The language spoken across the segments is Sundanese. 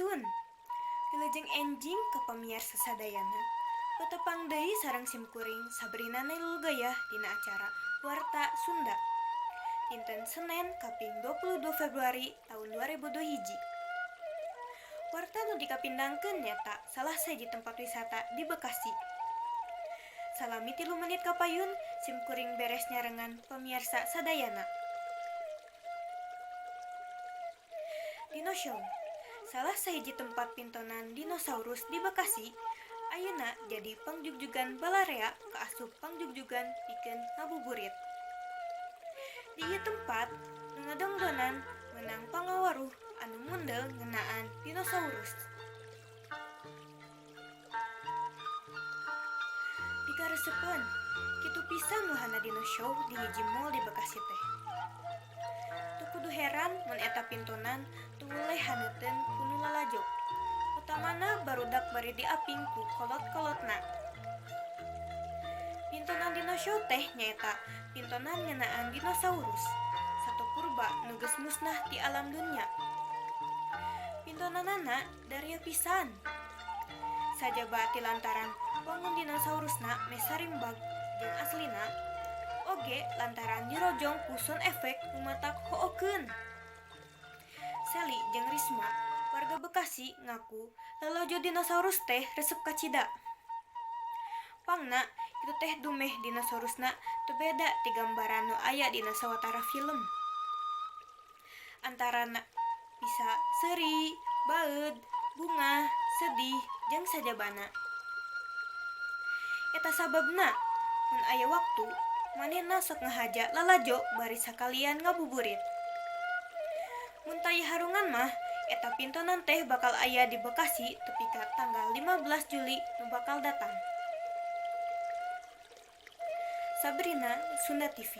Sampurasun. Wilujeng enjing ka pamiarsa sadayana. Patepang deui sareng simkuring Sabrina Nailul Gayah dina acara Warta Sunda. Dinten Senen kaping 22 Februari tahun 2021. Warta nu dikapindangkeun nyaeta salah sahiji tempat wisata di Bekasi. Salami 3 menit kapayun simkuring beres nyarengan pamiarsa sadayana. Dino Show, salah sahiji tempat pintonan dinosaurus di Bekasi, ayeuna jadi pangjugjugan balarea kaasup pangjugjugan pikeun ngabuburit. Di ieu tempat, nu ngadongdonan meunang pangawaruh anu mundel ngeunaan dinosaurus. Dikaresepeun, kitu pisan wahana Dino Show di hiji mall di Bekasi teh. Teu kudu heran mun eta pintonan teu weleh haneuteun ku nu lalajo. Utamana barudak bari diaping ku kolot-kolotna. Pintonan Dino Show teh nyaeta pintonan ngeunaan dinosaurus, sato purba nu geus musnah ti alam dunya. Pintonanana daria pisan. Sajaba ti lantaran wangun dinosaurusna meh sarimbag jeung aslina, oge lantaran dirojong ku sound effect nu matak hookeun. Sally jeung Risma, warga Bekasi ngaku lalajo dinosaurus teh resep kacida. Pangna kitu teh dumeh dinosaurusna teu beda ti gambaran nu aya dina sawatara film. Antarana bisa seuri, baeud, bungah, sedih, jeung sajabana. Eta sababna mun aya waktu manehna sok ngahaja lalajo bari sakalian ngabuburit. Mun taya harungan mah eta pintonan teh bakal aya di Bekasi tepi ka tanggal 15 Juli nu bakal datang. Sabrina, Sunda TV.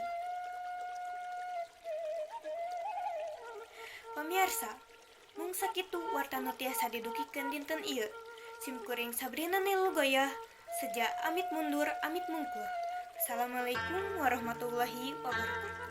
Pamiarsa, mung sakitu warta nu tiasa didugikeun dinten ieu. Simkuring Sabrina Nailul Goyah, seja amit mundur amit mungkur. Assalamualaikum warahmatullahi wabarakatuh.